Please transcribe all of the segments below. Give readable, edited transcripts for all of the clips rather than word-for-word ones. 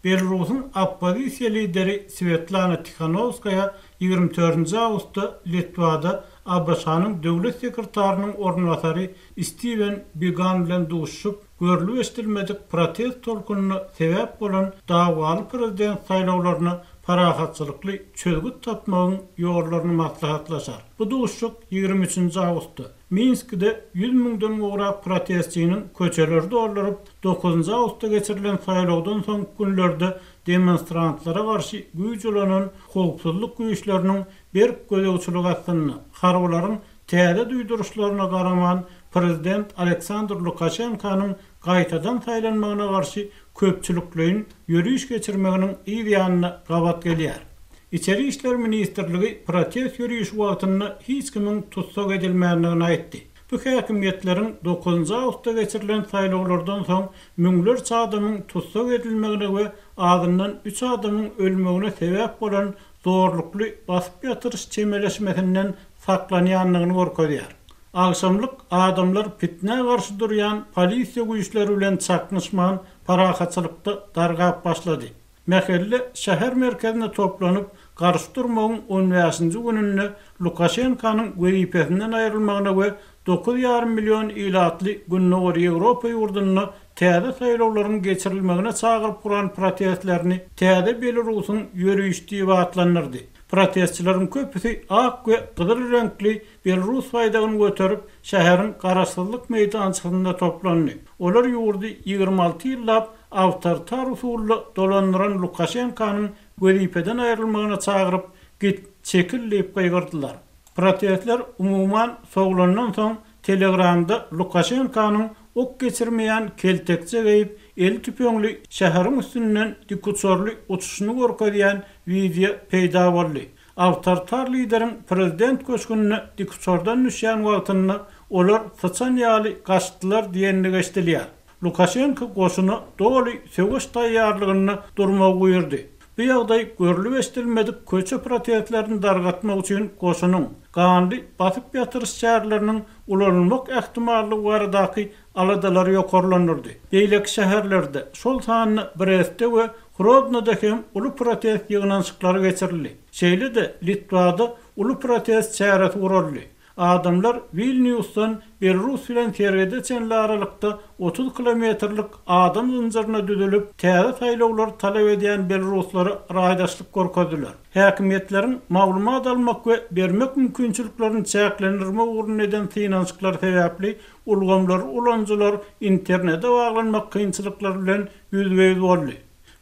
Belarusyň oppozisiýa lideri Swetlana Tihanowskaýa 24-nji awgustda Litwada ABŞ-nyň döwlet sekretarynyň orunbasary Stiwen Bigan bilen duşuşyp, görlüp-eşidilmedik protest tolkunyna sebäp bolan dawaly prezident saýlawlaryna parahatçylykly çözgüt tapmagyň ýollaryny maslahatlaşar. Bu duşuşyk 23-nji awgustda, Minskide 100 müňden gowrak protestçiniň köçeleri dolduryp, dokuzynjy awgustda geçirilen saýlawdan soňky günlerde demonstrantlara garşy güýç ulanan howpsuzlyk güýçleriniň berk gözegçiligi astynda, harbylaryň täze duýduryşlaryna garaman, prezident Aleksandr Lukaşenkanyň gaýtadan saýlanmagyna garşy köpçülikleýin ýöriş geçirmeginiň yz ýanyna gabat gelýär. Içeri işler ministrligi protest ýörişi wagtynda hiç kimiň tussag edilmändigini aýtdy. Bu häkimiýetleriň dokuzynjy awgustda geçirilen saýlawlardan soň müňlerçe adamyň tussag edilmegine we azyndan üç adamyň ölmegine sebäp bolan zorlukly basyp ýatyryş çemeleşmesinden saklanýandygyny görkezýär. Agşamlyk adamlar pitnä garşy durýan polisiýa güýçleri bilen çaknyşman parahatçylykda dargap başlady. Mähelle şäher merkezinde toplanyp, garşy durmagyň on bäşinji gününde Lukaşenkanyň wezipesinden aýrylmagyna we 9,5 million ilatly Gündogar Ýewropa ýurdunda täze saýlawlaryň geçirilmegine çagyryp guran protestlerini Täze Belarusyň ýörişi diýip atlandyrdy. Protestçileriň köpüsi ak we gyzyl reňkli belarus baýdagyny göterip, şäheriň Garaşsyzlyk meýdançasynda toplandy. Olar ýurdy 26 ýyllap awtoritar usulda dolandyran Lukaşenkanyň wezipeden aýrylmagyna çagyryp, Git, çekil diýip gygyrdylar. Protestler umuman sowlandan soň, Telegramda Lukaşenkanyň ok geçirmeýän keltekçe geýip, eli tüpeňli şäheriň üstünden dikuçarly uçuşyny görkezýän wideo peýda boldy. Awtoritar lideriň prezident köşgünde dikuçardan düşýän wagtynda olar syçan ýaly gaçdylar diýendigi eşidilýär. Lukaşenko goşuna doly söweş taýýarlygynda durmagy buýurdy. Bu ýagdaý görlüp-eşidilmedik köçe protestlerini dargatmak üçin goşunyň ganly basyp ýatyryş çäreleriniň ulanylmak ähtimallygy baradaky aladalary ýokarlandyrdy. Beýleki şäherlerde, şol sanda Brestde we Hrodnoda hem uly protest ýygnanyşyklary geçirildi. Şeýle-de Litwada uly protest çäresi guraldy. Adamlar Wilnýusdan Belarus bilen serhede çenli aralykda 30 kilometrlik adam zynjyryna düzülip, täze saýlawlary talap edýän belaruslara raýdaşlyk görkezdiler. Häkimiýetleriň maglumat almak we bermek mümkinçiliklerini çäklendirmek ugrunda eden synanyşyklary sebäpli ulgamlary ulanyjylar internete baglanmak kynçylyklary bilen ýüzbe-ýüz boldy.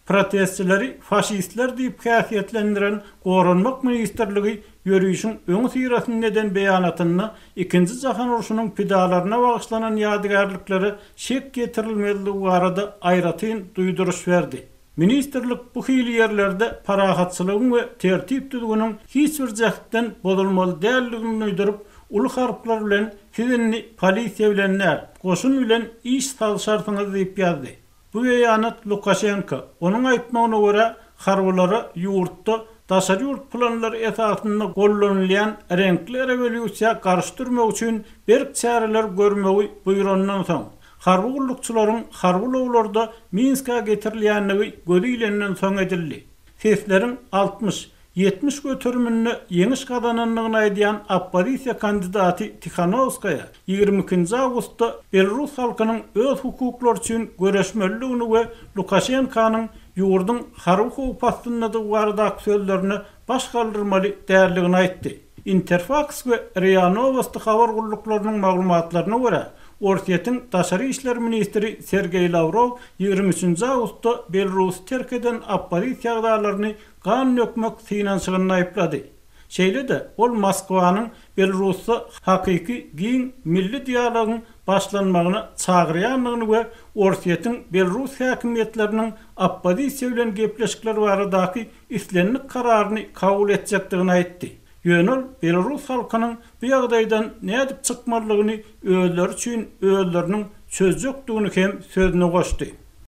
Protestçileri faşistler diýip häsiýetlendiren Goranmak ministrligi ýörişiň öňüsyrasynda eden beýanatynda Ikinji jahan urşunyň pidalaryna bagyşlanan ýadygärliklere şek ýetirilmezligi barada aýratyn duýduryş berdi. Ministrlik bu hili ýerlerde parahatçylygyň we tertip-düzgüniň hiç bir jähtden bozulmaly däldigini duýduryp, uly harplar bilen siz indi polisiýa bilen däl, goşun bilen iş salşarsyňyz diýip ýazdy. Bu beýanat Lukaşenko, onuň aýtmagyna görä, harbylara ýurtda daşary ýurt planlary esasynda gollanylýan reňkli rewolýusiýa garşy durmak üçin berk çäreler görmegi buýrandan soň, harby gullukçylaryň harby ulaglarda Minskä getirilýändigi gözi ilenden soň edildi. Sesleriň 60, 70 göteriminde ýeňiş gazanandygyny aýdýan oppozisiýa kandidaty Tihanowskaýa 22-nji awgustda belarus halkynyň öz hukuklary üçin göreşmelidigini we Lukaşenkanyň ýurduň harby howp astyndadygy baradaky sözlerine baş galdyrmaly däldigini aýtdy. Interfaks we RIA Nowosti habar gulluklarynyň maglumatlaryna görä, Orsýetiň daşary işler ministri Sergeý Lawrow 23-nji awgustda Belarusy terk eden oppozisiýa agzalaryny gan dökmek synanyşygynda aýyplady. Şeýle-de, ol Moskwanyň Belarusda hakyky giň milli dialogyň başlanmagyna çagyrýandygyny we Orsýetiň belarus häkimiýetleriniň oppozisiýa bilen gepleşikler baradaky islendik kararyny kabul etjekdigini aýtdy. Ýöne ol belarus halkynyň bu ýagdaýdan nädip çykmalydygyny özleri üçin özleriniň çözjekdigini hem sözüne goşdy.